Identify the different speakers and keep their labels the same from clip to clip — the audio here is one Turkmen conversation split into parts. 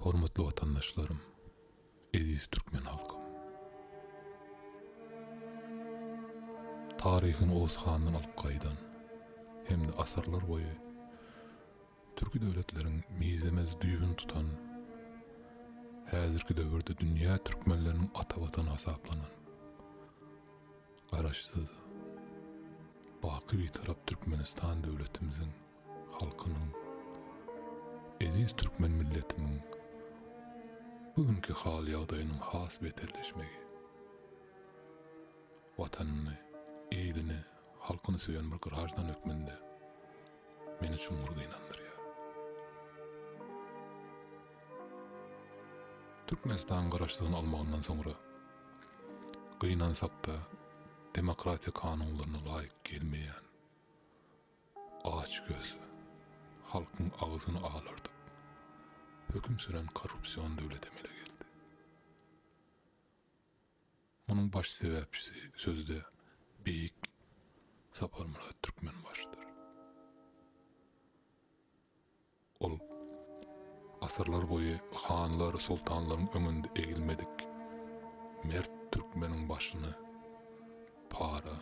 Speaker 1: Hormatly watandaşlarym, eziz türkmen halkym! Taryhyny Oguz handan alyp gaýdan hem-de asyrlar boýy türki döwletleriň mizemez düýbüni tutan, häzirki döwürde dünýä türkmenleriniň ata Watany hasaplanan Garaşsyz, baky Bitarap Türkmenistan döwletimiziň halkynyň, eziz türkmen milletimiň bu günki hal-ýagdaýynyň has beterleşmegi, Watanyny, ilini, halkyny söýen bir graždan hökmünde meni çuňňur gynandyrýar. Türkmenistan Garaşsyzlygyny almagyndan soňra, gynansak-da, demokratiýa kanunlaryna laýyk gelmeýän, açgöz, halkyň agzyny alardyp, höküm süren korrupsion döwlet emele geldi. Munuň baş sebäpçisi sözde Beýik Saparmyrat Türkmenbaşydyr. Ol asyrlar boýy hanlar, soltanlaryň öňünde egilmedik mert türkmeniň başyny para,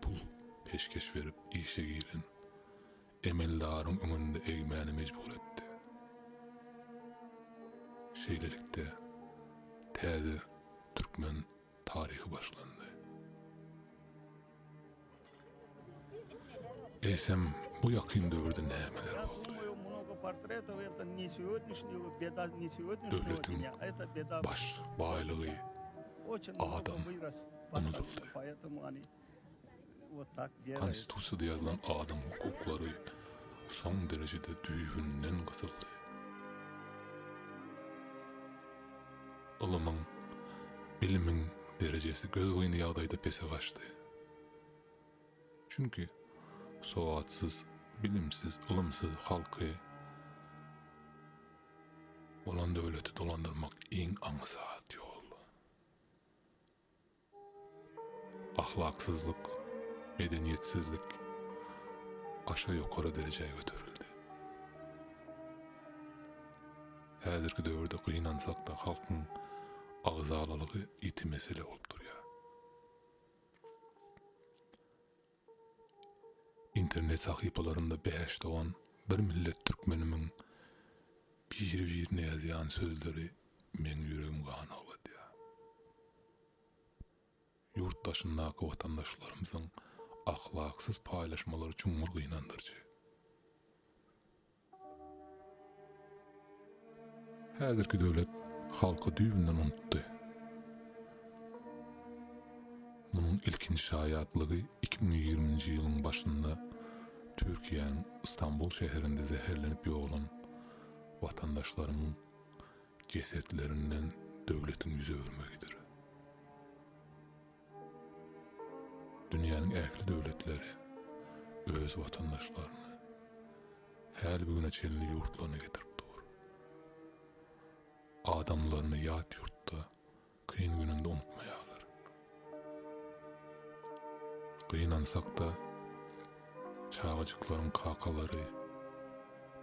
Speaker 1: pul peşgeş berip işe giren emeldaryň öňünde egmäne mejbur etdi. Şeýlelikde, täze türkmen taryhy başlandy. Eýsem, bu ýakyn döwürde nämeler boldy? Döwletiň baş baýlygy adam unudyldy. Konstitusiýada ýazylan adam hukuklary soň derejede düýbünden gysyldy. Ylymyň, bilimiň derejesi gözgyny ýagdaýda pese gaçdy. Çünki sowatsyz, bilimsiz, ylymsyz halky bolan döwleti dolandyrmak iň aňsat ýol. Ahlaksyzlyk, medeniýetsizlik aşa ýokary derejä göterildi. Häzirki döwürde gynansak-da halkyň agzalalygy ýiti mesele bolup durýar. Internet sahypalarynda bäş dogan bir millet türkmenimiň biri-birine ýazýan sözleri meň ýüregimi gan agladýar. Ýurt daşyndaky watandaşlarymyzyň ahlaksyz paýlaşmalary çuňňur gynandyryjy. Häzirki döwlet halky düýbünden unutdy. Munuň ilkinji şaýatlygy 2020-nji ýylyň başynda Türkiýäniň Stambul şäherinde zäherlenip ýogalan watandaşlarymyň jesetlerinden döwletiň ýüz öwürmegidir. Dünýäniň ähli döwletleri öz watandaşlaryny häli-bugüne çenli ýurtlaryna getirip dur. Adamlaryny ýat ýurtda kyn gününde unutmaýarlar. Gynansak-da, çagajyklaryň kakalary,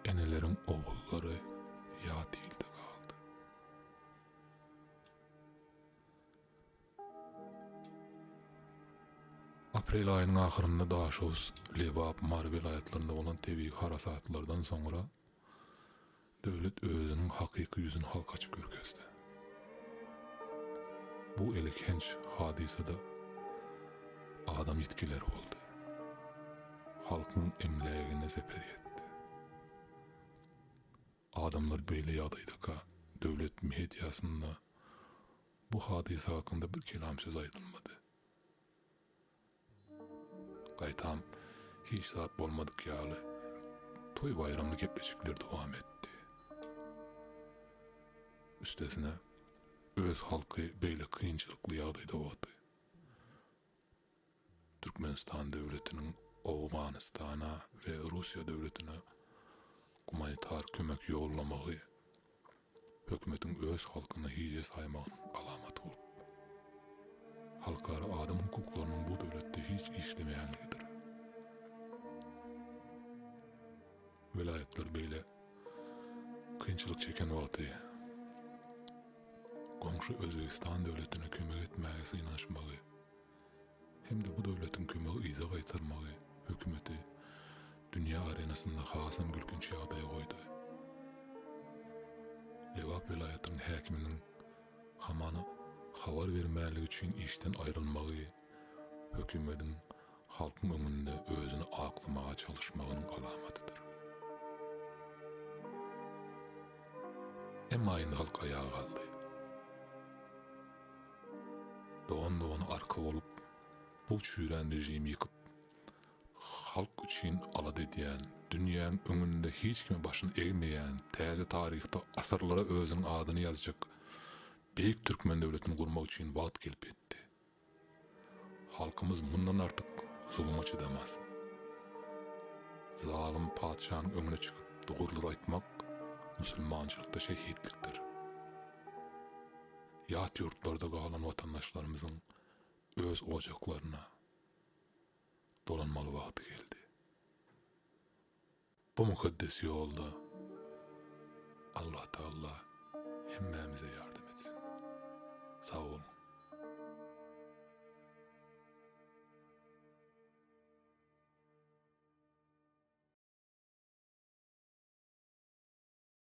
Speaker 1: eneleriň ogullary ýat ilde galdy. Aprel aýynyň ahyrynda Daşoguz, Lebap, Mary welaýatlarynda bolan tebigy harasatlardan soňra döwlet özüniň hakyky ýüzüni halka açyp görkezdi. Bu elhenç hadysada adam ýitgileri boldy. Halkyň emlägine zeper ýetdi. Adamlar beýle ýagdaýdaka döwlet mediasynda bu hadysa hakynda bir kelam söz aýdylmady. Gaýtam hiç zat bolmadyk ýaly toý-baýramly gepleşikler dowam etdi. Üstesine, öz halky beýle kynçylykly ýagdaýda wagty Türkmenistan döwletiniň Owganystana we Russiýa döwletine gumanitar kömek ýollamagy hökümetiň öz halkyny hije saýmagynyň alamaty bolup, halkara adam hukuklarynyň bu döwletde hiç işlemeýänligidir. Welaýatlar beýle kynçylyk çeken wagty. goňşy Özbegistan döwletine kömek etmäge synanyşmagy hem-de bu döwletiň kömegi yza gaýtarmagy hökümeti dünýä arenasynda hasam gülkünç ýagdaýa goýdy. Lebap welaýatynyň häkiminiň hamana habar bermänligi üçin işden aýrylmagy hökümediň halkyň öňünde özüni aklamaga çalyşmagynyň alamatydyr. Emma indi halk aýaga galdy. Dogan-dogana arka bolup, bu çüýrän režimi ýykyp, halk üçin alada edýän, dünýäň öňünde hiç kime başyny egmeýän, täze taryhda asyrlara özüniň adyny ýazjak beýik türkmen döwletini gurmak üçin wagt gelip ýetdi. Halkymyz mundan artyk zuluma çydamaz. Zalym patyşanyň öňüne çykyp dogrulygy aýtmak musulmançylykda şehitlikdir. Ýat ýurtlarda galan watandaşlarymyzyň öz ojaklaryna dolanmaly wagty geldi. Bu mukaddes ýolda Allatagala hemmämize ýardam etsin. Sag boluň.